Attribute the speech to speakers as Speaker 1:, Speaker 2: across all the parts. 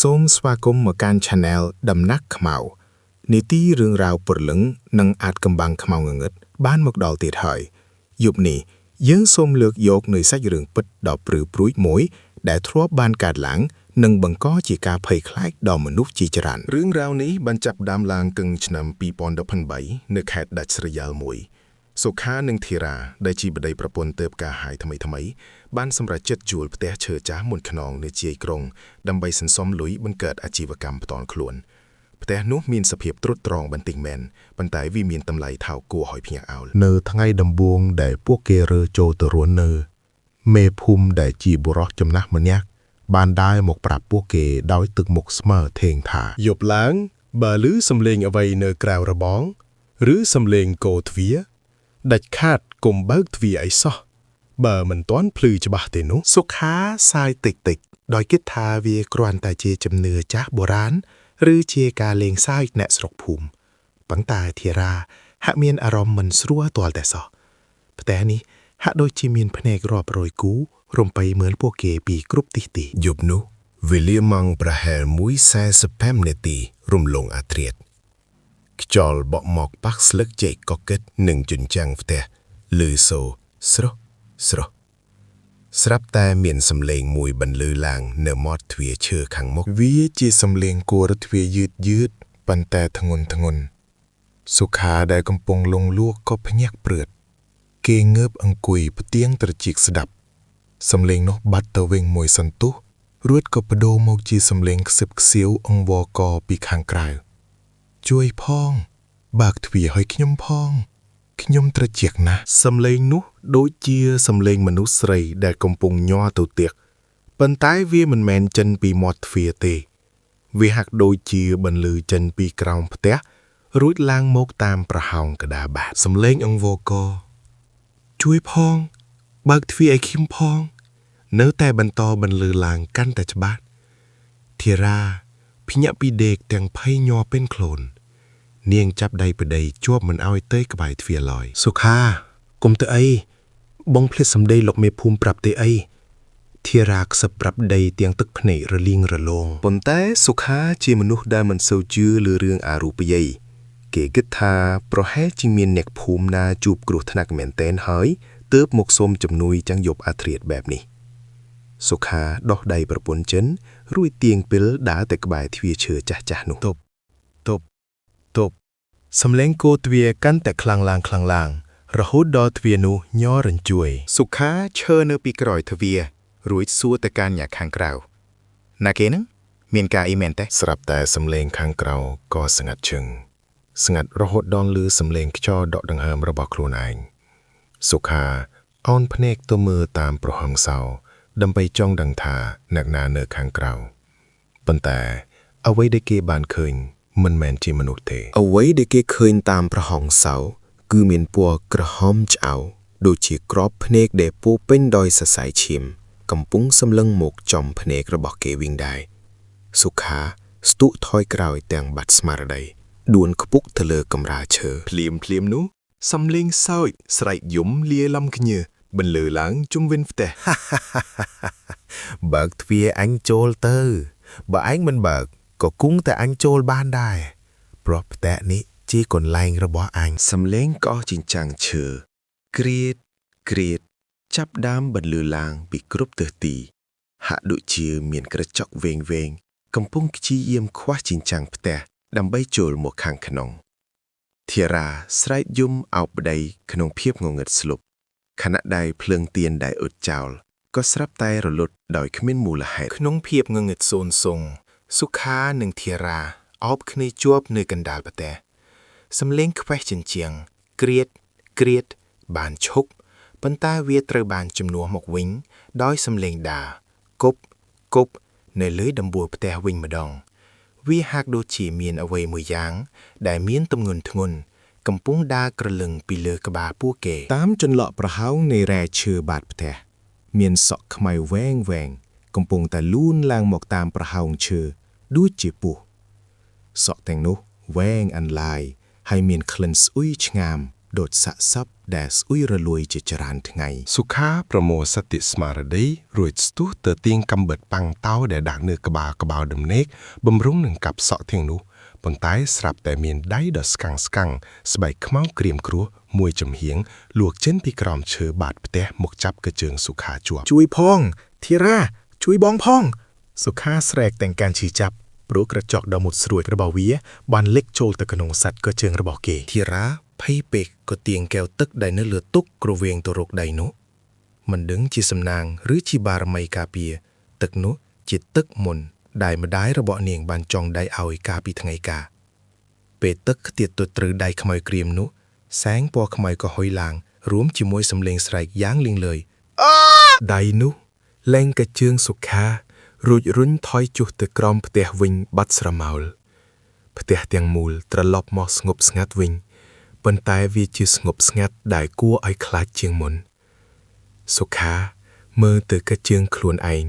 Speaker 1: សូមស្វាគមន៍មកកាន់ Channel ដំណាក់ខ្មៅនីតិរឿងរ៉ាវព្រលឹងនិងអាចកំបាំងខ្មៅងងឹតបានមកដល់ទៀតហើយយប់នេះយើងសូមលើកយកនូវសាច់រឿងពិតដ៏ព្រឺព្រួចមួយដែលធ្លាប់បានកើតឡើងនិងបង្កជាការភ័យខ្លាចដល់មនុស្សជាច្រើន
Speaker 2: រឿងរ៉ាវនេះបានចាប់ផ្ដើមឡើងគឹងឆ្នាំ2018នៅខេត្តដាច់ស្រយាលមួយសុខានិងធីរ៉ាដែលជាប្តីប្រពន្ធទើបការហាយថ្មីថ្មីៗបានសម្រេចចិត្តជួលផ្ទះឈើចាស់មួយខ្នងនៅជាយក្រុងដើម្បីសន្សំលុយបង្កើតអាជីវកម្មផ្ទាល់ខ្លួនផ្ទះនោះមានសភាពទ្រុឌទ្រង់បន្តិចមែនប៉ុន្តែវាមានតម្លៃថោកគួរឲ្យភ្ញាក់ផ្អើល
Speaker 3: នៅថ្ងៃដំបូងដែលពួកគេរើចូលទៅរស់នៅមេភូមិដែលជាបុរសចំណាស់ម្នាក់បានដើរមកប្រាប់ពួកគេដោយទឹកមុខស្មើធេងថា
Speaker 4: យប់ឡើងបើឮសំឡេងអ្វីនៅក្រៅរបង ឬសំឡេងកោទ្វារដាច់ខាតកុំបើកទ្វារអីសោះបើមិនទាន់ភ្លឺច្បាស់ទេនោះ
Speaker 5: សុខាសាយតិចតិចដោយគិតថាវាគ្រាន់តែជាជំនឿចាស់បុរាណឬជាការលេងសើចអ្នកស្រុកភូមិប៉ុន្តែធីរ៉ាហាក់មានអារម្មណ៍មិនស្រួលទាល់តែសោះផ្ទះនេះហាក់ដូចជាមានភ្នែករាប់រយគូរំពៃមើលពួកគេពីគ្រប់ទិសទី
Speaker 4: យប់នោះវេលាម៉ោងប្រហែល1:45នាទីរំលងអាធ្រាត្រខ្យល់បក់មកប៉ះស្លឹកចេកកកិតនិងជញ្ជាំងផ្ទះឮសូរស្រស់ស្រស់ស្រាប់តែមានសំឡេងមួយបន្លឺឡើងនៅមាត់ទ្វារឈើខាងមុខ
Speaker 5: វាជាសំឡេងគួរទ្វារយឺតយឺតប៉ុន្តែធ្ងន់ធ្ងន់សុខាដែលកំពុងលងលក់ក៏ភ្ញាក់ព្រើតគេងើបអង្គុយផ្ទៀងត្រចៀកស្ដាប់សំឡេងនោះបាត់ទៅវិញមួយសន្ទុះរួចក៏បដូរមកជាសំឡេងខ្សឹបខ្សៀវអង្វរកពីខាងក្រៅជួយផង បើកទ្វារឲ្យខ្ញុំផង ខ្ញុំត្រចៀកណាស់
Speaker 3: សំឡេងនោះដូចជាសំឡេងមនុស្សស្រីដែលកំពុងញ័រទៅទៀតប៉ុន្តែវាមិនមែនចេញពីមាត់ទ្វារទេ វាហាក់ដូចជាបន្លឺចេញពីក្រោមផ្ទះរួចឡើងមកតាមប្រហោងក្តារបាតសំឡេងអង្វរកជួយផង បើកទ្វារឲ្យខ្ញុំផង នៅតែបន្តបន្លឺឡើងកាន់តែច្បាស់ធីរ៉ាភ្ញាក់ពីដេកទាំងភ័យញ័រពេញខ្លួន នាងចាប់ដៃប្តីជាប់មិនឲ្យទៅក្បែរទ្វារឡើយ
Speaker 5: សុខាកុំទៅអី បងភ្លេចសម្ដីលោកមេភូមិប្រាប់ទេអីធីរ៉ាខ្សឹបប្រាប់ប្តីទាំងទឹកភ្នែករលីងរលោង
Speaker 4: ប៉ុន្តែសុខាជាមនុស្សដែលមិនសូវជឿលើរឿងអរូបិយីគេគិតថាប្រហែលជាមានអ្នកភូមិណាជួបគ្រោះថ្នាក់មែនទែនហើយទើបមកសុំជំនួយចឹងយប់អាធ្រាត្របែបនេះសុខាដោះដៃប្រពន្ធចិនរួចទាញពិលដើរទៅក្បែរទ្វារឈើចាស់ៗនោះ
Speaker 5: ទប់ទប់ទប់សំឡេងគោទ្វារកាន់តែខ្លាំងឡើងខ្លាំងឡើង រហូតដល់ទ្វារនោះញ័ររញ្ជួយ
Speaker 1: សុខាឈើនៅពីក្រោយទ្វាររួចសួរទៅកាន់អ្នកខាងក្រៅណាគេហ្នឹងមានការអីមែនទេ
Speaker 2: ស្រាប់តែសំឡេងខាងក្រៅក៏ស្ងាត់ឈឹងស្ងាត់រហូតដល់ឮសំឡេងខ្យល់ដកដង្ហើមរបស់ខ្លួនឯងសុខាអោនភ្នែកទៅមើលតាមប្រហោងសោដើម្បីចង់ដឹងថាអ្នកណានៅខាងក្រៅប៉ុន្តែអ្វីដែលគេបានឃើញមិនមែនជាមនុស្សទេ
Speaker 4: អ្វីដែលគេឃើញតាមប្រហោងសៅគឺមានពណ៌ក្រហមឆ្អៅដូចជាក្របភ្នែកដែលពោរពេញដោយសរសៃឈាម កំពុងសម្លឹងមកចំភ្នែករបស់គេវិញដែរសុខាស្ទុះថយក្រោយទាំងបាត់ស្មារតីដួនខ្ពុកទៅលើកម្រាលឈើ
Speaker 1: ភ្លាមភ្លាមនោះសំលេងសើចស្រែកយំលាលំគ្នាបន្លឺឡើងជុំវិញផ្ទះ
Speaker 3: បើកទ្វារអញចូលទៅ បើឯងមិនបើកក៏គង់តែអញចូលបានដែរព្រោះផ្ទះនេះជាកន្លែងរបស់អញ
Speaker 4: សំឡេងកោះចិញ្ចាំងឈើគ្រៀតគ្រៀតចាប់ដើមបន្លឺឡើងពីគ្រប់ទិសទី ហាក់ដូចជាមានក្រចកវែងវែងៗកំពុងព្យាយាមខ្វះចិញ្ចាំងផ្ទះដើម្បីចូលមកខាងក្នុងធីរ៉ាស្រែកយំអោបប្តីក្នុងភាពងងឹតស្លុបខណៈដែលភ្លើងទៀនដែលអ៊ុតចោលក៏ស្រាប់តែរលត់ដោយគ្មានមូលហេតុ
Speaker 1: ក្នុងភាពងងឹតសូន្យសុងសុខានិងធីរ៉ាអោបគ្នាជាប់នៅកណ្ដាលផ្ទះសំឡេងខ្វេះជញ្ជាំងគ្រៀតគ្រៀតបានឈប់ប៉ុន្តែវាត្រូវបានជំនួសមកវិញ ដោយសំឡេងដាគប់គប់នៅលើដំបូលផ្ទះវិញម្ដង វាហាក់ដូចជាមានអ្វីមួយយ៉ាង ដែលមានទម្ងន់ធ្ងន់កំពុងដើរក្រលឹងពីលើក្បាលពួកគេ
Speaker 5: តាមចន្លក់ប្រហោងនៃរ៉ែឈើបាតផ្ទះមានសក់ខ្មៅវែងវែងកំពុងតែលូនឡើងមកតាមប្រហោងឈើដូចជាពស់សក់ទាំងនោះវែងអន្លាយហើយមានក្លិនស្អុយឆ្ងាម
Speaker 1: ដូចសាកសពដែលស្អុយរលួយជាច្រើនថ្ងៃ
Speaker 2: សុខាប្រមូលសតិស្មារតីរួចស្ទុះទៅទាញកំបិតប៉ាំងតោដែលដាក់នៅក្បាលក្បាលដំណេកបំរុងនឹងកាប់សក់ទាំងនោះប៉ុន្តែស្រាប់តែមានដៃដ៏ស្កាំងស្កាំងស្បែកខ្មៅក្រៀមគ្រោះមួយចំហៀងលួកចេញពីក្រោមឈើបាតផ្ទះមកចាប់កជើងសុខាជាប់
Speaker 5: ជួយផងធីរ៉ាជួយបងផង សុខាស្រែកទាំងការឈឺចាប់ព្រោះក្រចកដ៏មុតស្រួចរបស់វាបានលិចចូលទៅក្នុងសាច់កជើងរបស់គេ
Speaker 1: ធីរ៉ាភ័យពេកក៏ទាញកែវទឹកដែលនៅលើតុក្រវៀងទៅរកដៃនោះមិនដឹងជាសំណាងឬជាបារមីការពារទឹកនោះជាទឹកមុនដែលម្ដាយរបស់នាងបានចងដៃឲ្យកាលពីថ្ងៃកាពេលទឹកខ្ទាតទៅត្រូវដៃខ្មៅក្រៀមនោះសែងពណ៌ខ្មៅក៏ហុយឡើងរួមជាមួយសំឡេងស្រែកយ៉ាងលីងលើយ
Speaker 5: ដៃនោះលែងកជើងសុខារួចរុញថយចុះទៅក្រោមផ្ទះវិញបាត់ស្រមោលផ្ទះទាំងមូលត្រឡប់មកស្ងប់ស្ងាត់វិញប៉ុន្តែវាជាស្ងប់ស្ងាត់ដែលគួរឲ្យខ្លាចជាងមុនសុខាមើលទៅកជើងខ្លួនឯង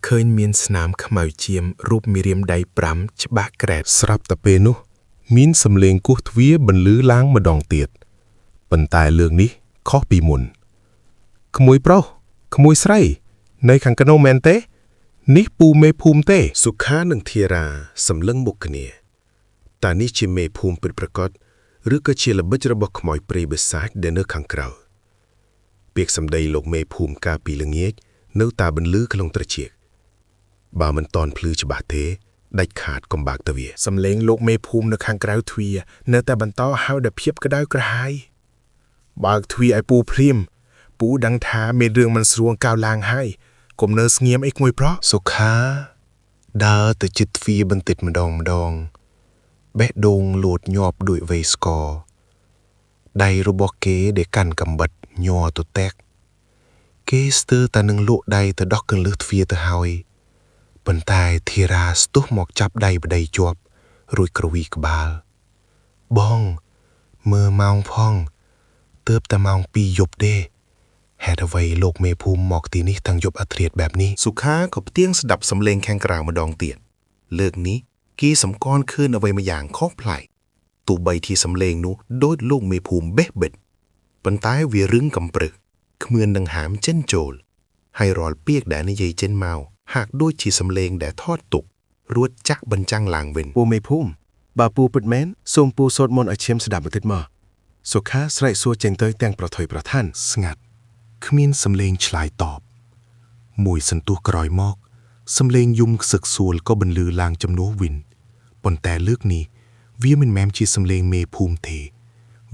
Speaker 5: ឃើញមានស្នាមខ្មៅជាមរូបមីរៀមដៃ5ច្បាស់ក្រែត
Speaker 2: ស្រាប់តែពេលនោះ មានសំឡេងគោះទ្វារបន្លឺឡើងម្ដងទៀតប៉ុន្តែលើកនេះខុសពីមុនក្មួយប្រុសក្មួយស្រី នៅខាងក្នុងមែនទេ នេះពូមេភូមិទេ
Speaker 4: សុខានិងធីរ៉ាសម្លឹងមុខគ្នាតើនេះជាមេភូមិពិតប្រាកដឬក៏ជាល្បិចរបស់ខ្មោចព្រៃបិសាចដែលនៅខាងក្រៅពាក្យសម្ដីលោកមេភូមិកាលពីល្ងាចនៅតែបន្លឺក្នុងត្រចៀកបើមិនតន់ភ្លឺច្បាស់ទេដាច់ខាតកំបាក់ទៅវា
Speaker 5: សំឡេងលោកមេភូមិនៅខាងក្រៅទ្វារនៅតែបន្តហៅដោយភាពក្តៅក្រហាយបើកទ្វារឲ្យពូភ្លាមពូដឹងថាមានរឿងមិនស្រួលកៅឡើងហើយកុំនៅស្ងៀមអីក្មួយប្រុស
Speaker 4: សុខាដើរទៅជិតទ្វារបន្តិចម្ដងម្ដងបេះដូងលោតញាប់ដូចវេស្ករដៃរបស់គេដែលកាន់កំបិតញ័រទៅតែកគេស្ទើរតែនឹងលក់ដៃទៅដោះកន្លឹះទ្វារទៅហើយប៉ុន្តែធីរ៉ាស្ទុះមកចាប់ដៃប្តីជាប់រួចក្រវីក្បាល បងមើលម៉ោងផងទើបតែម៉ោង2យប់ទេហេតុអ្វីលោកមេភូមិមកទីនេះទាំងយប់អធ្រាត្របែបនេះ
Speaker 1: សុខាក៏ផ្ទៀងស្ដាប់សំឡេងខាងក្រៅម្ដងទៀតលើកនេះគេសម្គាល់ឃើញអ្វីម្យ៉ាងខុសប្លែកទោះបីជាសំឡេងនោះដូចលោកមេភូមិបេះបិទប៉ុន្តែវារឹងកំព្រឹសគ្មាននឹងហាមចិនចូលហើយរាល់ពាក្យដែលនិយាយចេញមកហាក់ដូចជាសំឡេងដែលថតទុករួចចាក់បញ្ចាំងឡើងវិញ
Speaker 4: ពូមេភូមិបើពូពិតមែនសូមពូសូត្រមន្តឲ្យឈាមស្ដាប់បន្តិចមកសុខាស្រែកសួរចេញទៅទាំងប្រថុយប្រឋាន
Speaker 3: ស្ងាត់គ្មានសំឡេងឆ្លើយតបមួយសន្ទុះក្រោយមកសំឡេងយំខ្សឹកសួលក៏បន្លឺឡើងជំនួសវិញប៉ុន្តែលើកនេះវាមិនមែនជាសំឡេងមេភូមិទេ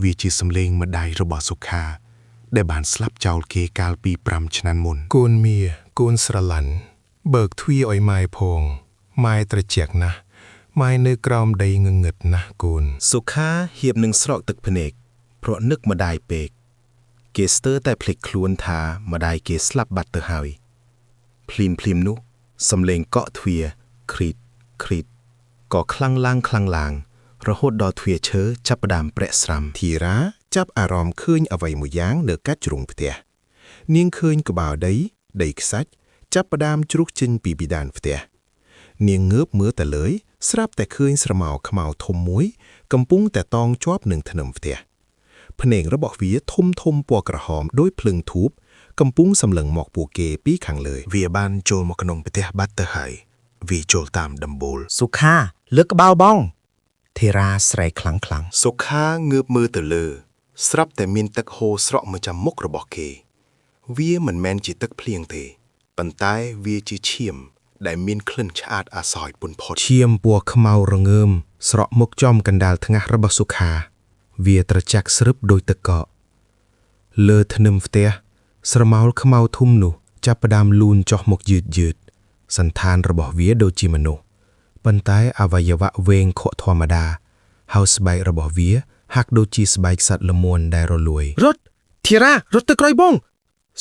Speaker 3: វាជាសំឡេងម្ដាយរបស់សុខា ដែលបានស្លាប់ចោលគេកាលពី5ឆ្នាំមុនកូនមៀកូនស្រឡាញ់បើកទ្វារឲ្យម៉ែផងម៉ែត្រជាក់ណាស់ម៉ែនៅក្រោមដីងងឹតណាស់កូន
Speaker 1: សុខាហៀបនឹងស្រក់ទឹកភ្នែកព្រោះនឹកម្ដាយពេកគេស្ទើរតែភ្លេចខ្លួនថាម្ដាយគេស្លាប់បាត់ទៅហើយភ្លាមភ្លាមនោះសំឡេងកក់ទ្វារគ្រីតគ្រីតក៏ខ្លាំងឡើងខ្លាំងឡើងរហូតដល់ទ្វារឈើចាប់ផ្ដើមប្រែកស្រាំ
Speaker 4: ធីរ៉ាចាប់អារម្មណ៍ឃើញអ្វីមួយយ៉ាងនៅកាច់ជ្រុងផ្ទះនាងឃើញក្បាលដីដីខ្សាច់ចាប់ផ្ដើមជ្រុះចេញពីពិដានផ្ទះនាងងើបមើលទៅលើស្រាប់តែឃើញស្រមោលខ្មៅធំមួយ កំពុងតែតងជាប់នឹងធ្នឹមផ្ទះភ្នែករបស់វាធំធំពណ៌ក្រហមដោយភ្លើងធូបកំពុងសម្លឹងមកពួកគេពីខាងលើ
Speaker 5: វាបានចូលមកក្នុងផ្ទះបាត់ទៅហើយវាចូលតាមដំបូល
Speaker 6: សុខាលើកក្បាលបងធីរ៉ាស្រែកខ្លាំងខ្លាំង
Speaker 1: សុខាងើបមើលទៅលើ ស្រាប់តែមានទឹកហូរស្រក់មកចាំមុខរបស់គេ វាមិនមែនជាទឹកភ្លៀងទេប៉ុន្តែវាជាឈាម ដែលមានក្លិនឆ្អាតអាសោចពន់ផុត
Speaker 6: ឈាមពណ៌ខ្មៅរងើមស្រក់មកចំកណ្ដាលថ្ងាសរបស់សុខា វាត្រចាក់ស្រឹបដូចទឹកកកលើធ្នឹមផ្ទះស្រមោលខ្មៅធំនោះចាប់ផ្ដើមលូនចុះមកយឺតយឺតសន្តានរបស់វាដូចជាមនុស្សប៉ុន្តែអវយវៈវែងខកធម្មតាហើយស្បែករបស់វាហាក់ដូចជាស្បែកសត្វល្មូនដែលរលួយ
Speaker 4: រត់ធីរ៉ារត់ទៅក្រោយបង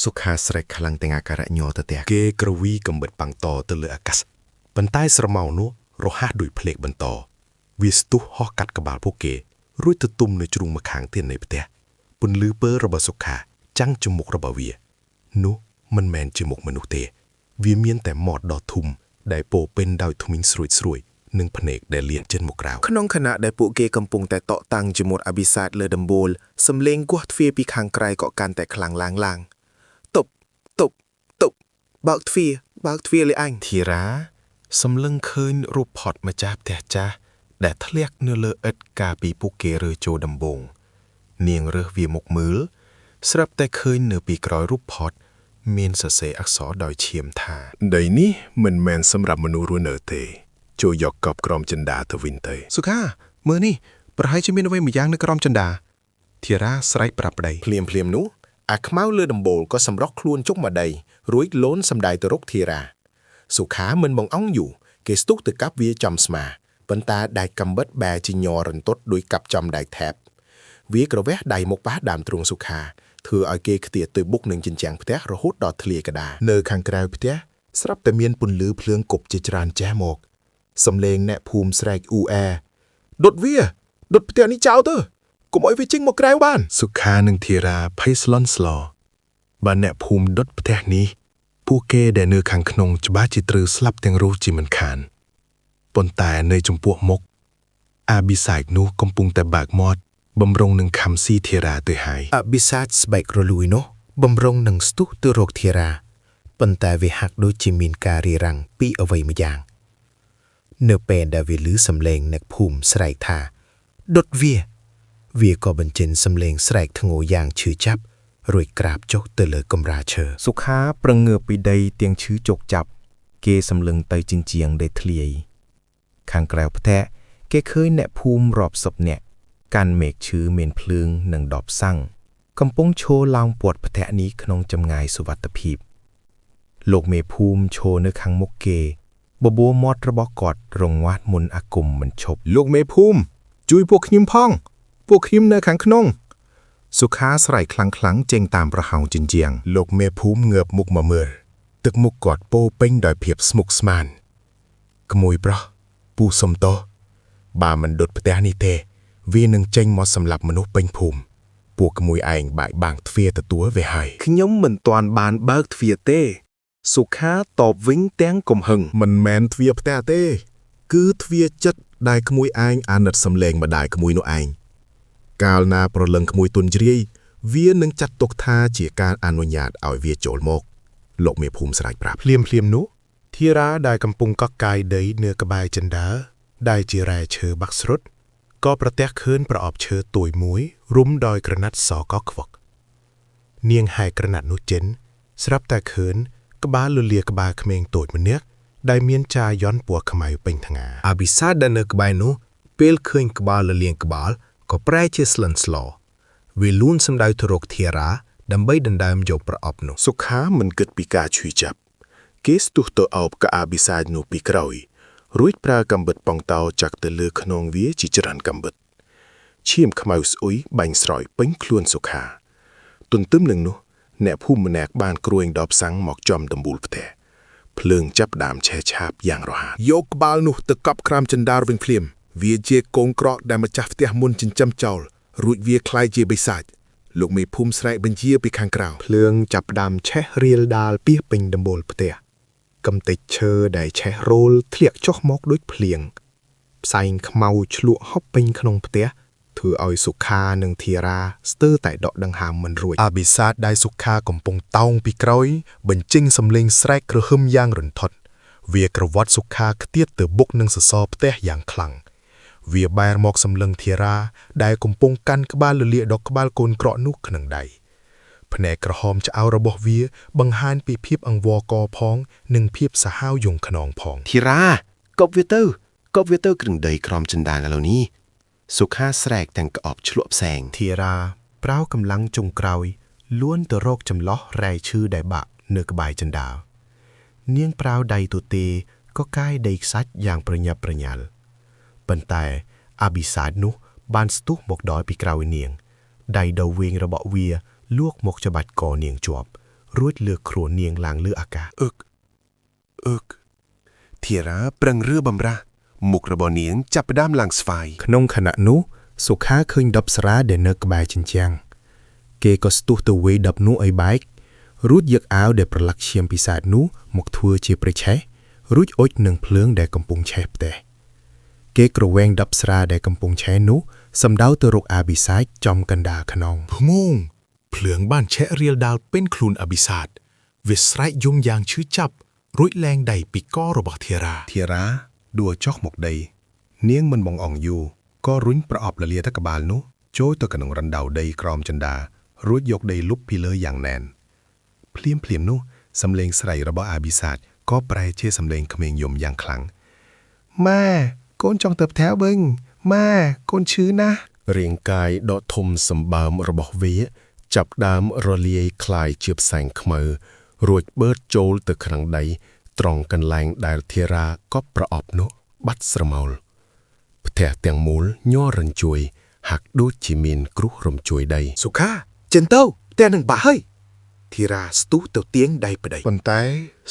Speaker 1: សុខាស្រែកខ្លាំងទាំងអាការៈញ័រទៅផ្ទះគេក្រវីកំបិតប៉ាំងតទៅលើអាកាសប៉ុន្តែស្រមោលនោះរហ័សដូចភ្លេកបន្ត វាស្ទុះហោះកាត់ក្បាលពួកគេរួចទៅទុំនៅជ្រុងម្ខាងទៀតនៃផ្ទះពន្លឺពើរបស់សុខាចាំងជាមុខរបស់វា នោះមិនមែនជាមុខមនុស្សទេ វាមានតែមាត់ដ៏ធំដែលពោរពេញដោយធ្មេញស្រួយស្រួយ
Speaker 2: និងភ្នែកដែលលានចេញមកក្រៅ
Speaker 1: ក្នុងខណៈដែលពួកគេកំពុងតែតក់តាំងជាមួយអភិសាទលើដំបូលសំឡេងគោះទ្វារពីខាងក្រៅក៏កាន់តែខ្លាំងឡើងឡើងទប់ទប់ទប់បើកទ្វារបើកទ្វារលេអញ
Speaker 3: ធីរ៉ាសម្លឹងឃើញរូបផតម្ចាស់ផ្ទះចាស់ដែលធ្លាក់នៅលើឥដ្ឋកាលពីពួកគេរើចូលដំបូងនាងរើសវាមកមើលស្រាប់តែឃើញនៅពីក្រោយរូបផតមានសរសេរអក្សរដោយឈាមថា
Speaker 2: ដីនេះមិនមែនសម្រាប់មនុស្សរស់នៅទេចូលយកកប់ក្រោមចិន្តាទៅវិញទៅ
Speaker 6: សុខាមើលនេះប្រហែលជាមានអ្វីម្យ៉ាងនៅក្រោមចិន្តាធីរ៉ាស្រែកប្រាប់ប្តី
Speaker 1: ភ្លាមភ្លាមៗនោះអាខ្មៅលើដំបូលក៏សម្រុកខ្លួនជុកមកដីរួចលូនសម្ដែងទៅរកធីរ៉ាសុខាមិនបងអងយូរគេស្ទុះទៅកាប់វាចំស្មាប៉ុន្តែដែកកំបិតបែរជាញ័ររន្ទត់ដោយកាប់ចំដែកថែបវាក្រវះដៃមកប៉ះដើមទ្រូងសុខាធ្វើឲ្យគេខ្ទាតទៅបុកនឹងជញ្ជាំងផ្ទះរហូតដល់ធ្លាយកដាល
Speaker 5: នៅខាងក្រៅផ្ទះស្រាប់តែមានពន្លឺភ្លើងគប់ជាច្រើនចេះមកសំឡេងអ្នកភូមិស្រែកអ៊ូអែដុតវាដុតផ្ទះនេះចោលទៅកុំឲ្យវាចេញមកក្រៅបាន
Speaker 3: សុខានិងធីរ៉ាភ័យស្លន់ស្លោបើអ្នកភូមិដុតផ្ទះនេះពួកគេដែលនៅខាងក្នុងច្បាស់ជាត្រូវស្លាប់ទាំងរស់ជាមិនខានប៉ុន្តែនៅចំពោះមុខអាប៊ីសាចនោះកំពុងតែបើកមាត់បំរុងនឹងខំស៊ីធីរ៉ាទៅហើយ
Speaker 1: អភិសាចស្បែករលួយនោះបំរុងនឹងស្ទុះទៅរកធីរ៉ាប៉ុន្តែវាហាក់ដូចជាមានការរារាំងពីអ្វីម្យ៉ាង នៅពេលដែលវាឮសំឡេងអ្នកភូមិស្រែកថាដុតវា វាក៏បញ្ចេញសំឡេងស្រែកធ្ងោយ៉ាងឈឺចាប់រួចក្រាបចុះទៅលើកម្រាលឈើ
Speaker 6: សុខាប្រឹងងើបពីដីទាំងឈឺជោកចាប់ គេសម្លឹងទៅជញ្ជាំងដែលធ្លាយខាងក្រៅផ្ទះគេឃើញអ្នកភូមិរាប់សិបនាក់កាន់មែកឈើមានភ្លើងនិងដបសាំងកំពុងឈរឡោមព័ទ្ធផ្ទះនេះក្នុងចម្ងាយសុវត្ថិភាពលោកមេភូមិឈរនៅខាងមុខគេ បបួរមាត់របស់គាត់រងាស់មុនអាគមមិនឈប់
Speaker 5: លោកមេភូមិជួយពួកខ្ញុំផង ពួកខ្ញុំនៅខាងក្នុង សុខាស្រែកខ្លាំងៗចេញតាមប្រហោងជញ្ជាំង
Speaker 2: លោកមេភូមិងើបមុខមកមើលទឹកមុខគាត់ពោរពេញដោយភាពស្មុគស្មាញក្មួយប្រុសពូសុំទោសបើមិនដុតផ្ទះនេះទេ វានឹងចេញមកសម្លាប់មនុស្សពេញភូមិពួកក្មួយឯងបាក់បាំងទ្វារទទួលវាហើយ
Speaker 6: ខ្ញុំមិនទាន់បានបើកទ្វារទេ សុខាតបវិញទាំងកំហឹង
Speaker 2: មិនមែនទ្វារផ្ទះទេ គឺទ្វារចិត្តដែលក្មួយឯងអាណិតសំឡេងម្ដាយក្មួយនោះឯងកាលណាប្រលឹងក្មួយទុនជ្រាយវានឹងចាត់ទុកថាជាការអនុញ្ញាតឲ្យវាចូលមក លោកមេភូមិស្រែកប្រាប់
Speaker 3: ភ្លាមភ្លាមៗនោះធីរ៉ាដែលកំពុងកក់កាយដីនៅក្បែរចិន្តាដែលជារ៉ែឈើបាក់ស្រុតក៏ប្រទះឃើញប្រអប់ឈើទួយមួយរុំដោយក្រណាត់សកខ្វឹកនាងហែកក្រណាត់នោះចេញស្រាប់តែឃើញក្បាលលលាក្បាលក្មេងតូចម្នាក់ដែលមានចាយន់ពណ៌ខ្មៅពេញថ្ងា
Speaker 6: អភិសាទដែលនៅក្បែរនោះពេលឃើញក្បាលលលៀងក្បាលក៏ប្រែជាស្លិនស្លោវាលូនសម្ដៅទៅរកធីរ៉ាដើម្បីដណ្ដើមយកប្រអប់នោះ
Speaker 2: សុខាមិនគិតពីការឈឺចាប់ គេស្ទុះទៅអោបកអាបិសាចនោះពីក្រោយរួចប្រើកំបិតប៉ងតោចាក់ទៅលើខ្នងវាជាច្រើនកំបិតឈាមខ្មៅស្អុយបាញ់ស្រោយពេញខ្លួនសុខា ទន្ទឹមនឹងនោះអ្នកភូមិម្នាក់បានគ្រួញដបសាំងមកចំដំបូលផ្ទះភ្លើងចាប់ផ្ដើមឆេះឆាបយ៉ាងរហ័ស
Speaker 5: យកក្បាលនោះទៅកប់ក្រាមចិន្តាវិញភ្លាម វាជាកងក្រក់ដែលម្ចាស់ផ្ទះមុនចិញ្ចឹមចោលរួចវាคล้ายជាបិសាចលោកមេភូមិស្រែកបញ្ជាពីខាងក្រៅ
Speaker 3: ភ្លើងចាប់ផ្ដើមឆេះរៀលដាលពាសពេញដំបូលផ្ទះកំទេចឈើដែលឆេះរោលធ្លាក់ចុះមកដូចភ្លៀងផ្សែងខ្មៅឆ្លក់ហប់ពេញក្នុងផ្ទះធ្វើឲ្យសុខានិងធីរ៉ាស្ទើរតែដកដង្ហើមមិនរួចអាបិសាទដែលសុខាកំពុងតោងពីក្រោយបញ្ចេញសំឡេងស្រែកគ្រហឹមយ៉ាងរន្ធត់វាក្រវ៉ាត់សុខាខ្ទាតទៅបុកនឹងសសរផ្ទះយ៉ាងខ្លាំងវាបែរមកសម្លឹងធីរ៉ាដែលកំពុងកាន់ក្បាលលលាកដល់ក្បាលកូនក្រក់នោះក្នុងដៃ ភ្នែកក្រហមឆ្អៅរបស់វាបង្ហាញពីភាពអង្វរកផង និងភាពសាហាវយង់ខ្នងផង
Speaker 4: ធីរ៉ាកប់វាទៅកប់វាទៅគ្រឿងដីក្រោមចិន្តាឥឡូវនេះសុខាស្រែកទាំងក្អប់ឆ្លក់ផ្សែង
Speaker 3: ធីរ៉ាប្រើកម្លាំងចុងក្រោយលួនទៅរកចម្លោះរ៉ែឈឺដែលបាក់នៅក្បែរចិន្តានាងប្រើដៃទទេក៏កាយដីខ្សាច់យ៉ាងប្រញាប់ប្រញាល់ប៉ុន្តែអាបិសាចនោះបានស្ទុះមកដល់ពីក្រោយនាងដៃដ៏វែងរបស់វាលួកមកច្បាច់កនាងជាប់រួចលើកខ្លួននាងឡើងលើអាកាស
Speaker 4: អឹកអឹកធីរ៉ាប្រឹងរឿបំរាស់មុខរបស់នាងចាប់ផ្ដើមឡើងស្វាយ
Speaker 3: ក្នុងខណៈនោះសុខាឃើញដបស្រាដែលនៅក្បែរជញ្ជាំងគេក៏ស្ទុះទៅវេយដបនោះឲ្យបែករួចយកអាវដែលប្រឡាក់ឈាមពិសាទនោះមកធ្វើជាប្រេឆេះរួចអុជនឹងភ្លើងដែលកំពុងឆេះផ្ទះ
Speaker 6: គេគ្រវែងដប់ស្រាដែលកំពុងឆេះនោះសំដៅទៅរកអាបិសាចចំកណ្ដាលខ្នង
Speaker 5: ភងងភ្លើងបានឆេះរាលដាលពេញខ្លួនអភិសាទវាស្រែកយំយ៉ាងឈឺចាប់រួចលែងដៃពីករបស់ធីរ៉ា
Speaker 6: ធីរ៉ាដួលចុះមកដី នាងមិនបងអងយូរក៏រុញប្រអប់លលាតកបាលនោះចូលទៅក្នុងរណ្ដៅដីក្រោមចន្ទារួចយកដីលុបពីលើយ៉ាងណែនភ្លាមភ្លាមនោះសំឡេងស្រែករបស់អាបិសាចក៏ប្រែជាសំឡេងក្មេងយំយ៉ាងខ្លាំងម៉ែកូនចង់ទៅផ្ទះវិញម៉ែកូនឈឺណាស់
Speaker 3: រាងកាយដ៏ធំសម្បើមរបស់វា ចាប់ដើមរលាយคล้ายជាផ្សែងខ្មៅរួចបឺតចូលទៅក្នុងដី ត្រង់កន្លែងដែលធីរ៉ាកប់ប្រអប់នោះបាត់ស្រមោលផ្ទះទាំងមូលញ័ររញ្ជួយហាក់ដូចជាមានគ្រោះរំជួយដី
Speaker 1: សុខាចិនទៅផ្ទះនឹងបាក់ហើយធីរ៉ាស្ទុះទៅទៀងដៃប្តី
Speaker 5: ប៉ុន្តែ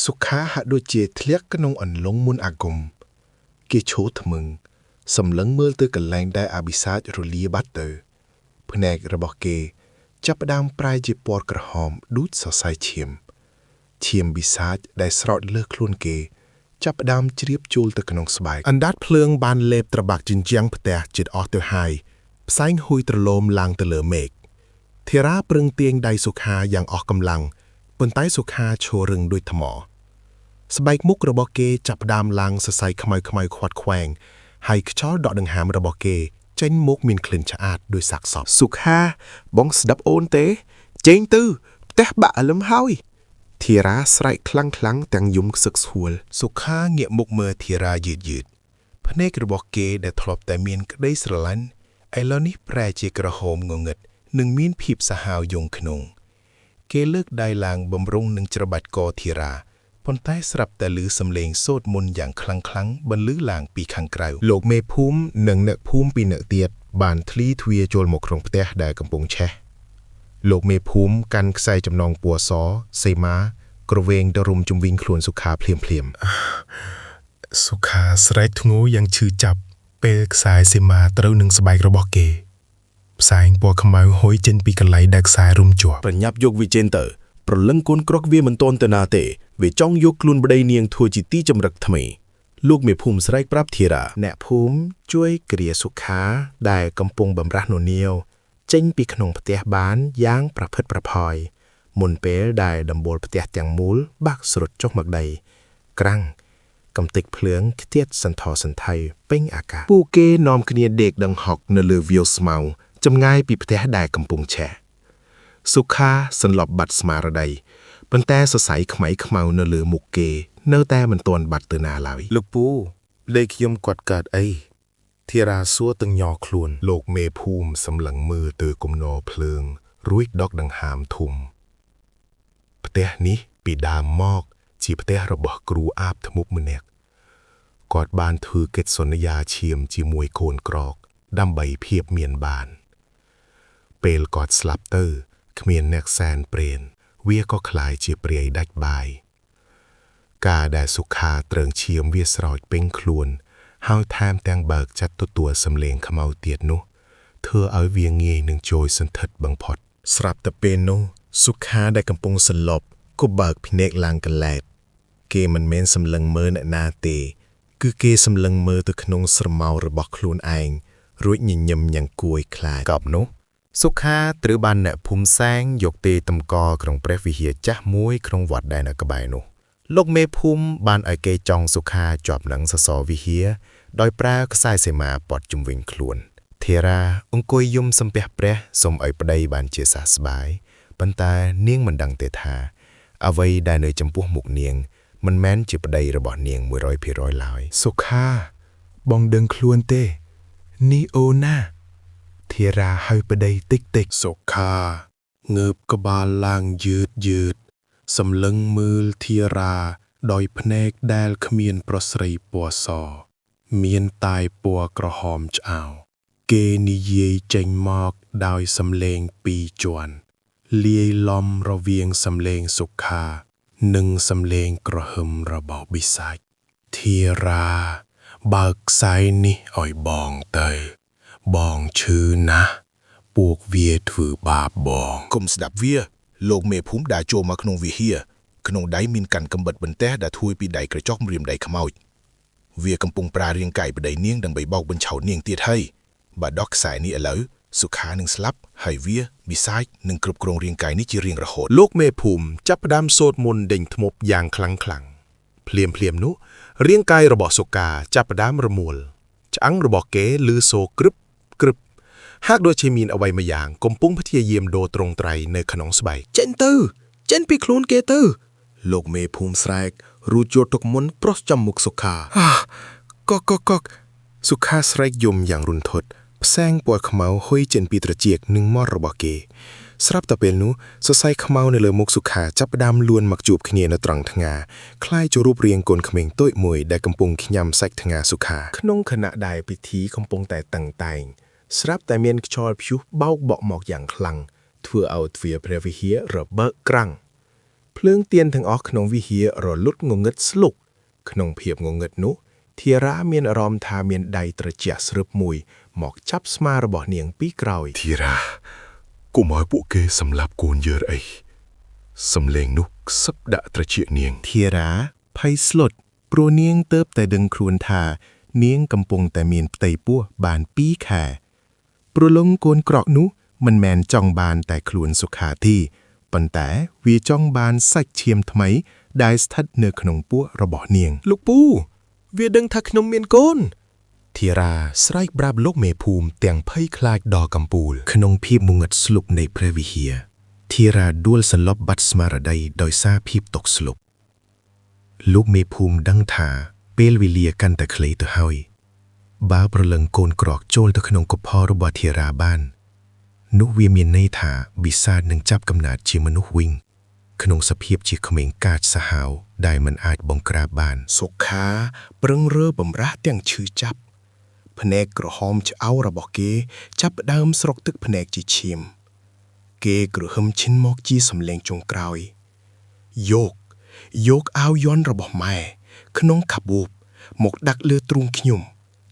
Speaker 5: សុខាហាក់ដូចជាធ្លាក់ក្នុងអន្លង់មុនអាគមគេឈោថ្មឹងសម្លឹងមើលទៅកន្លែងដែលអភិសាចរលាបាត់ទៅភ្នែករបស់គេ ចាប់ផ្ដើមប្រែជាពណ៌ក្រហមដូចសរសៃឈាមឈាមបិសាចដែលស្រោចលើខ្លួនគេ ចាប់ផ្ដើមជ្រាបចូលទៅក្នុងស្បែកអណ្ដាតភ្លើងបានលេបត្របាក់ជញ្ជាំងផ្ទះជិតអស់ទៅហើយផ្សែងហួយត្រលោមឡើងទៅលើមេឃធីរ៉ាប្រឹងទាញដៃសុខាយ៉ាងអស់កម្លាំងប៉ុន្តែសុខាឈររឹងដូចថ្ម ស្បែកមុខរបស់គេចាប់ផ្ដើមឡើងសរសៃខ្មៅៗខ្វាត់ខ្វែងហើយខ្យល់ដកដង្ហើមរបស់គេចេញមកមានក្លិនឆ្អាតដោយសាកសព
Speaker 4: សុខាបងស្ដាប់អូនទេ ចេញទៅផ្ទះបាក់អលឹមហើយធីរ៉ាស្រែកខ្លាំងៗទាំងយំខ្សឹកស្ហួល
Speaker 5: សុខាងាកមុខមើលធីរ៉ាយឺតយឺតភ្នែករបស់គេដែលធ្លាប់តែមានក្តីស្រឡាញ់ឥឡូវនេះប្រែជាក្រហមងងឹតនិងមានភាពសាហាវយងក្នុង គេលើកដៃឡើងបំរុងនឹងច្របាច់កធីរ៉ាប៉ុន្តែស្រាប់តែឮសំឡេងសូត្រមន្តយ៉ាងខ្លាំងៗបន្លឺឡើងពីខាងក្រៅ
Speaker 2: លោកមេភូមិនិងអ្នកភូមិពីរនាក់ទៀតបានធ្លីទ្វារចូលមកក្នុងផ្ទះដែលកំពុងឆេះលោកមេភូមិកាន់ខ្សែចំណងពណ៌សសេម៉ាក្រវែងទៅរុំជុំវិញខ្លួនសុខាភ្លាមភ្លាមៗ
Speaker 5: សុខាស្រែកធ្ងោយ៉ាងឈឺចាប់ពេលខ្សែសីមាត្រូវនឹងស្បែករបស់គេ ផ្សែងពណ៌ខ្មៅហុយចេញពីកន្លែងដែលខ្សែរុំជាប់
Speaker 7: ប្រញាប់យកវាចេញទៅប្រលឹងកូនក្រកវាមិនទាន់ទៅណាទេវាចង់យកខ្លួនប្តីនាងធ្វើជាទីចម្រឹកថ្មីលោកមេភូមិស្រែកប្រាប់ធីរ៉ា
Speaker 1: អ្នកភូមិជួយគ្រាសុខាដែលកំពុងបំរាស់ននាវចេញពីក្នុងផ្ទះបានយ៉ាងប្រផិតប្រផយមុនពេលដែលដំបូលផ្ទះទាំងមូលបាក់ស្រុតចុះមកដី ក្រាំងកំទេចភ្លើងខ្ទាតសន្ធោសន្ធៃពេញអាកាស
Speaker 2: ពួកគេនាំគ្នាដេកដង្ហុកនៅលើវាលស្មៅចម្ងាយពីផ្ទះដែលកំពុងឆេះសុខាសន្លប់បាត់ស្មារតីប៉ុន្តែសរសៃខ្មៃខ្មៅនៅលើមុខគេ នៅតែមិនទាន់បាត់ទៅណាឡើយ
Speaker 5: លោកពូលេខខ្ញុំគាត់កើតអីធីរ៉ាសួរទាំងញ័រខ្លួន
Speaker 2: លោកមេភូមិសម្លឹងមើលទៅគំនរភ្លើង រួចដកដង្ហើមធំផ្ទះនេះពីដើមមក ជាផ្ទះរបស់គ្រូអាបធ្មប់ម្នាក់គាត់បានធ្វើកិច្ចសន្យាឈាមជាមួយកូនក្រក ដើម្បីភាពមានបាន ពេលគាត់ស្លាប់ទៅគ្មានអ្នកសែនព្រេន វាក៏คล้ายជាព្រាយដាច់បាយ ការដែលសុខាត្រឹងឈាមវាស្រោចពេញខ្លួន ហើយថែមទាំងបើកចាត់ទទួលសំឡេងខ្មៅទៀតនោះធ្វើឲ្យវាងាយនឹងចូលសន្ធិដ្ឋបំផុត ស្រាប់តែពេលនោះសុខាដែលកំពុងសន្លប់ក៏បើកភ្នែកឡើងកលែតគេមិនមែនសម្លឹងមើលអ្នកណាទេ គឺគេសម្លឹងមើលទៅក្នុងស្រមោលរបស់ខ្លួនឯងរួចញញឹមយ៉ាងគួរឲ្យខ្លាច
Speaker 6: កប់នោះសុខាត្រូវបានអ្នកភូមិសែងយកទេតម្កល់ក្នុងព្រះវិហារចាស់មួយក្នុងវត្តដែលនៅក្បែរនោះលោកមេភូមិបានឲ្យគេចងសុខាជាប់នឹងសសរវិហារដោយប្រើខ្សែសីមាព័ទ្ធជុំវិញខ្លួនធីរ៉ាអង្គុយយំសំពះព្រះសូមឲ្យប្តីបានជាសះស្បើយប៉ុន្តែនាងមិនដឹងទេថា អ្វីដែលនៅចំពោះមុខនាង មិនមែនជាប្តីរបស់នាង100%ឡើយ
Speaker 5: សុខា បងដឹងខ្លួនទេនេះអូនណាធីរ៉ាហៅប្តីតិចតិច
Speaker 3: សុខាងើបក្បាលឡើងយឺតយឺតសម្លឹងមើលធីរ៉ាដោយភ្នែកដែលគ្មានប្រស្រីពណ៌ស មានតែពណ៌ក្រហមឆ្អៅគេនិយាយចេញមកដោយសំឡេងពីរជាន់លាយឡំរវាងសំឡេងសុខា និងសំឡេងក្រហឹមរបស់បិសាចធីរ៉ាបើកខ្សែនេះឲ្យបងទៅ បងឈឺណាស់ពួកវាធ្វើបាបបង
Speaker 5: គុំស្ដាប់វា លោកមេភូមិដើរចូលមកក្នុងវិហារក្នុងដៃមានកាន់កំបិតបន្ទះដែលធ្វើពីដៃក្រចកម្រាមដៃខ្មោច
Speaker 1: វាកំពុងប្រើរាងកាយប្តីនាងដើម្បីបោកបញ្ឆោតនាងទៀតហើយបើដោះខ្សែនេះឥឡូវសុខានឹងស្លាប់ហើយវាបិសាចនឹងគ្រប់គ្រងរាងកាយនេះជារៀងរហូត
Speaker 3: លោកមេភូមិចាប់ផ្ដើមសូត្រមន្តដេញធ្មប់យ៉ាងខ្លាំងខ្លាំងភ្លាមភ្លាមនោះរាងកាយរបស់សុកាចាប់ផ្ដើមរមួលឆ្អឹងរបស់គេឮសូរក្រឹបក្រឹបហាក់ដូចជាមានអ្វីមួយយ៉ាងកំពុងព្យាយាមដូរត្រង់ត្រៃនៅក្នុងស្បែក
Speaker 6: ចេញទៅចេញពីខ្លួនគេទៅ លោកមេភូមិស្រែករួចយកទុកមុនប្រុសចំមុខសុខា
Speaker 1: កកកកកសុខាស្រែកយំយ៉ាងរន្ធត់ផ្សែងពណ៌ខ្មៅហុយចេញពីត្រចៀកនិងមាត់របស់គេ ស្រាប់តែពេលនោះសរសៃខ្មៅនៅលើមុខសុខាចាប់ផ្ដើមលួនមកជួបគ្នានៅត្រង់ថ្ងាคล้ายជារូបរាងកូនក្មេងតូចមួយដែលកំពុងខ្ញាំសាច់ថ្ងាសុខា
Speaker 6: ក្នុងខណៈដែលពិធីកំពុងតែតឹងតែងស្រាប់តែមានខ្យល់ព្យុះបោកបក់មកយ៉ាងខ្លាំងធ្វើឲ្យទ្វារព្រះវិហាររបើកក្រាំងភ្លើងទៀនទាំងអស់ក្នុងវិហាររលត់ងងឹតស្លុកក្នុងភាពងងឹតនោះធារាមានអារម្មណ៍ថាមានដៃត្រជាក់ស្រើបមួយ មកចាប់ស្មារបស់នាងពីក្រោយ
Speaker 5: ធីរ៉ាកុំឲ្យពួកគេសម្លាប់កូនយើងអីសំលេងនោះខ្សឹបដាក់ត្រចៀកនាង
Speaker 6: ធារាភ័យស្លុតព្រោះនាងទៅតែដឹងខ្លួនថា នាងកំពុងតែមានផ្ទៃពោះបាន2ខែព្រលងកូនក្រក់នោះមិនមែនចង់បានតែខ្លួនសុខាទេប៉ុន្តែវាចង់បានសាច់ឈាមថ្មីដែលស្ថិតនៅក្នុងពោះរបស់នាង
Speaker 7: លោកពូ វាដឹងថាខ្ញុំមានកូន
Speaker 6: ធីរ៉ាស្រែកប្រាប់លោកមេភូមិទាំងភ័យខ្លាចដល់កំពូល ក្នុងភាពងងឹតស្លុបនៃព្រះវិហារធីរ៉ាដួលសន្លប់បាត់ស្មារតីដោយសារភាពតក់ស្លុបលោកមេភូមិដឹងថាពេលវេលាកាន់តែខ្លីទៅហើយ បើប្រលឹងកូនក្រកចូលទៅក្នុងកុផរបស់ធីរ៉ាបាន នោះវាមានន័យថាបិសាចនឹងចាប់កំណើតជាមនុស្សវិញ ក្នុងសភាពជាក្មេងកាចសាហាវដែលមិនអាចបង្ក្រាបបាន
Speaker 8: សុខាប្រឹងរើបំរាស់ទាំងឈឺចាប់ភ្នែកក្រហមឆ្អៅរបស់គេ ចាប់ផ្ដើមស្រកទឹកភ្នែកជាឈាម គេគ្រហឹមឈិនមកជាសម្លេងចុងក្រោយ យក យកអាវយន្តរបស់ម៉ែក្នុងកាបូបមកដាក់លើទ្រូងខ្ញុំ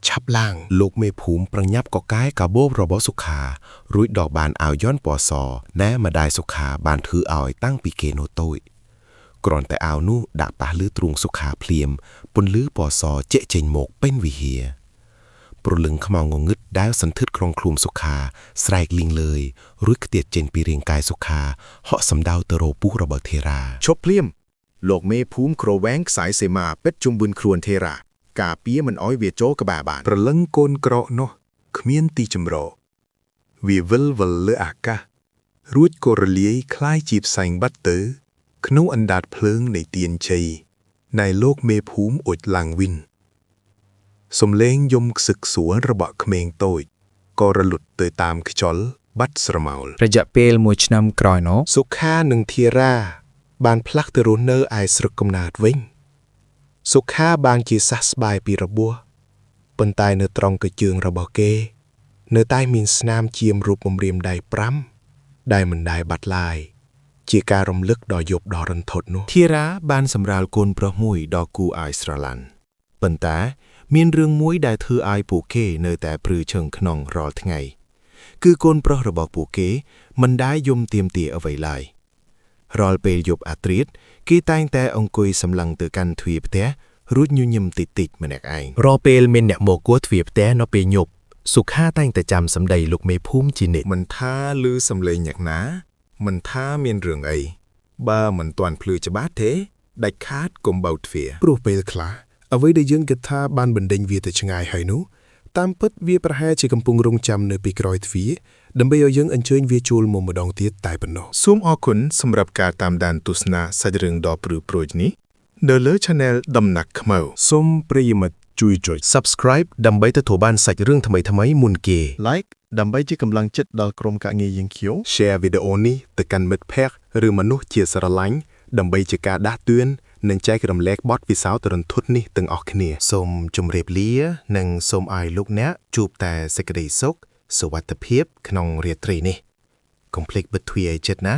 Speaker 8: ឆាប់ឡើង
Speaker 4: លោកមេភូមិប្រញាប់កកាយកាបូបរបស់សុខា រួចដកបានអាវយន្តពណ៌សណែម្ដាយសុខាបានធ្វើឲ្យតាំងពីគេនៅតូចគ្រាន់តែអាវនោះដាក់ប៉ះលើទ្រូងសុខាភ្លាមពន្លឺពណ៌សជែកចេញមកពេញវិហារព្រលឹងខ្មៅងងឹតដែលសន្ធិដ្ឋក្នុងខ្លួនសុខាស្រែកលីងលើយរួចខ្ទាតចេញពីរាងកាយសុខាហក់សំដៅទៅរកពុះរបស់ធេរា
Speaker 8: ឈប់ភ្លាម លោកមេភូមិក្រវែងខ្សែសេមាពិតជុំវិញខ្លួនថេរ៉ាការពារមិនអោយវាចូលក្បាលបាន
Speaker 5: ប្រលឹងកូនក្រកនោះគ្មានទីជម្រកវាវិលវល់លើអាកាសរួចក៏រលាយคล้ายជាផ្សែងបាត់ទៅ ក្នុងអណ្ដាតភ្លើងនៃទៀនជ័យនៃលោកមេភូមិអុចឡើងវិញសំលេងយំខ្សឹកសួនរបស់ក្មេងតូចក៏រលត់ទៅតាមខ្យល់បាត់ស្រមោល
Speaker 9: រយៈពេលមួយឆ្នាំក្រោយនោះ
Speaker 3: សុខានិងធីរ៉ាបានផ្លាស់ទៅរស់នៅឯស្រុកកំណើតវិញ សុខាបានជាសះស្បើយពីរបួសប៉ុន្តែនៅត្រង់កជើងរបស់គេ នៅតែមានស្នាមជាមរូបបំរៀមដៃ5ដែលមិនដែលបាត់ឡើយជាការរំលឹកដល់យប់ដ៏រន្ធត់នោះ
Speaker 1: ធីរ៉ាបានសម្រាលកូនប្រុសមួយដ៏គួរឲ្យស្រឡាញ់ប៉ុន្តែមានរឿងមួយដែលធ្វើឲ្យពួកគេនៅតែព្រឺឈឹងក្នុងរាល់ថ្ងៃ គឺកូនប្រុសរបស់ពួកគេមិនដែលយំទាមទារអ្វីឡើយរាល់ពេលយប់អាត្រៀតគេតែងតែអង្គុយសម្លឹងទៅកាន់ទ្វារផ្ទះរួចញញឹមតិចៗម្នាក់ឯង
Speaker 6: រាល់ពេលមានអ្នកមកគួរទ្វារផ្ទះនៅពេលយប់សុខាតែងតែចាំសម្ដីលោកមេភូមិជានិច្ច
Speaker 5: មិនថាឮសំឡេងយ៉ាងណា មិនថាមានរឿងអី បើមិនទាន់ភ្លឺច្បាស់ទេដាច់ខាតកុំបោកទ្វារ
Speaker 3: ព្រោះពេលខ្លះអ្វីដែលយើងគិតថាបានបណ្ដេញវាទៅឆ្ងាយហើយនោះតាមពិតវាប្រហែលជាកំពុងរងចាំនៅពីក្រោយទ្វារដើម្បីឲ្យយើងអញ្ជើញវាចូលមកម្ដងទៀតតែប៉ុណ្ណោះ
Speaker 5: សូមអរគុណសម្រាប់ការតាមដានទស្សនាសាច់រឿងដ៏ព្រឺព្រួចនេះនៅលើ Channel ដំណាក់ខ្មៅ
Speaker 6: សូមប្រិយមិត្តជួយចុច Subscribe ដើម្បីទទួលបានសាច់រឿងថ្មីៗមុនគេ
Speaker 7: Like ដើម្បីជាកម្លាំងចិត្តដល់ក្រុមការងារយើងខ្ញុំ
Speaker 5: Share វីដេអូនេះទៅកាន់មិត្តភ័ក្តិឬមនុស្សជាស្រឡាញ់ដើម្បីជាការដាស់តឿននិងចែករំលែកបទពិសោធន៍រន្ធត់នេះទាំងអស់គ្នា
Speaker 1: សូមជម្រាបលា និងសូមឲ្យលោកអ្នកជួបតែសេចក្តីសុខសុវត្ថិភាពក្នុងរាត្រីនេះកុំភ្លេចបិទទ្វារឲ្យជិតណា